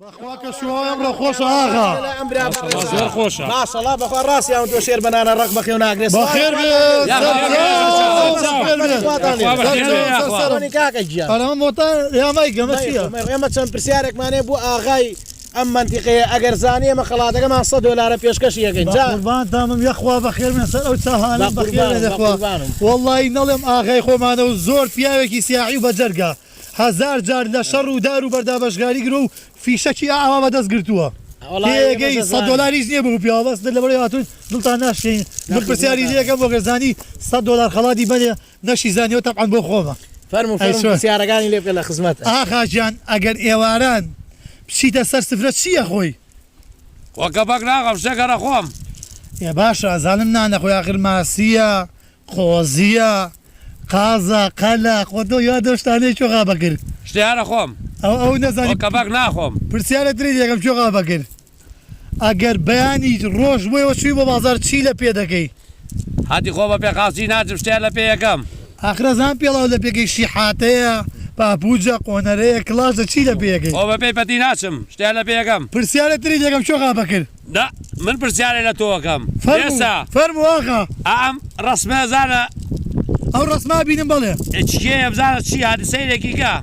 بەخوا کە شوای ئەمڕۆ خۆشە ئاغا. زۆر خۆشە. ماشەڵا بەخوا ڕاستیان تۆ شێر بەنانە ڕەق بەخێو ناگرێ بەخێر بێ ئێمە چەند پرسیارێکمان هەیە بۆ ئاغای ئەم مەنتیقەیە ئەگەر زانی ئێمە خەڵاتەکەمان 100 دۆلارە پێشکەشی ئەکەین جا قوربانتانم یەخوا بەخێر بێن سەر ئەو چاهانە بە بەخێر قوربانم، بێن بە یەخوا قوربانم. وەڵڵاهی نەڵێم ئاغای خۆمانە و زۆر پیاوێکی سیاحی و بەجەرگە 1000 جار لە شەڕ و دار و بەردا بەشگاری گرۆ و فیشەکی ئاوا بەدەست گرتووە. تێگەی 100 دۆلاریش نییە بۆ پیاوە بەس لەبەرەوەی هاتوون دڵتان ناشکێنین من پرسیاری لێ ئەکەم بۆ گەر زانی 100 دۆلار خەڵاتی بەنێ نەشی زانیەوە تەبعەن بۆ خۆمە. فەرموو ئەی فەرموو چۆن؟ پرسیارەکانی لێ بکە لە خزمەتە. ئاغا گیان ئەگەر ئێواران بچیتە سەر سفرە چی ئەخۆی؟ خۆ کەپەک ناخۆم شتێک ئەخۆم. ئێ باشە ئەزانم نان ئەخۆی ئاخر ماسیە قۆزیە قازە قەلە خۆ تۆ یاد ئەو شتانەی کوێ غا بەکر. شتێ هەر ئەخۆم. ئەو ئەو خۆ نەزانی کەپەک ناخۆم. پرسیارە تری لێکەم کوێ غا بەکر ئەگەر بەیانی ڕۆژ بۆیەوە چوی بۆ بازار چی لە پێ دەکەی؟ هەتی خۆ بە پێ قاسچی ناچم شتێ لە پێ یەکەم. ئاخر ئەزانم پێڵاو لە پێکەی شیحاتەیە پاپوجە قۆنەرەیە کڵاشە چی لە پێ یەکەی؟ خۆ بە پێی پەتی ناچم شتێ لە پێ یەکەم. پرسیارە تری لێکەم کوێ غا بەکر. نا من پرسیارێ لە تۆ ئەکەم فەرموو ئێستا. فەرموو ئاغا. ئا ئەم ڕەسمە زانە. ئەو ڕەسمە ئەبینم بەڵێ. ئێ کێیە بزانە چی هاتی سەیرێکی کە.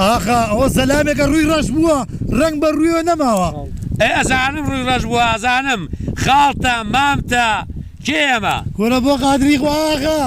ئاغا ئەوە زەلامێکە ڕووی ڕەش بووە ڕەنگ بە ڕوویەوە نەماوە. ئێ ئەزانم ڕووی ڕەش بووە ئەزانم خاڵتە مامتە کێیە ئەمە. کورە بۆ قادری خوا ئاغا.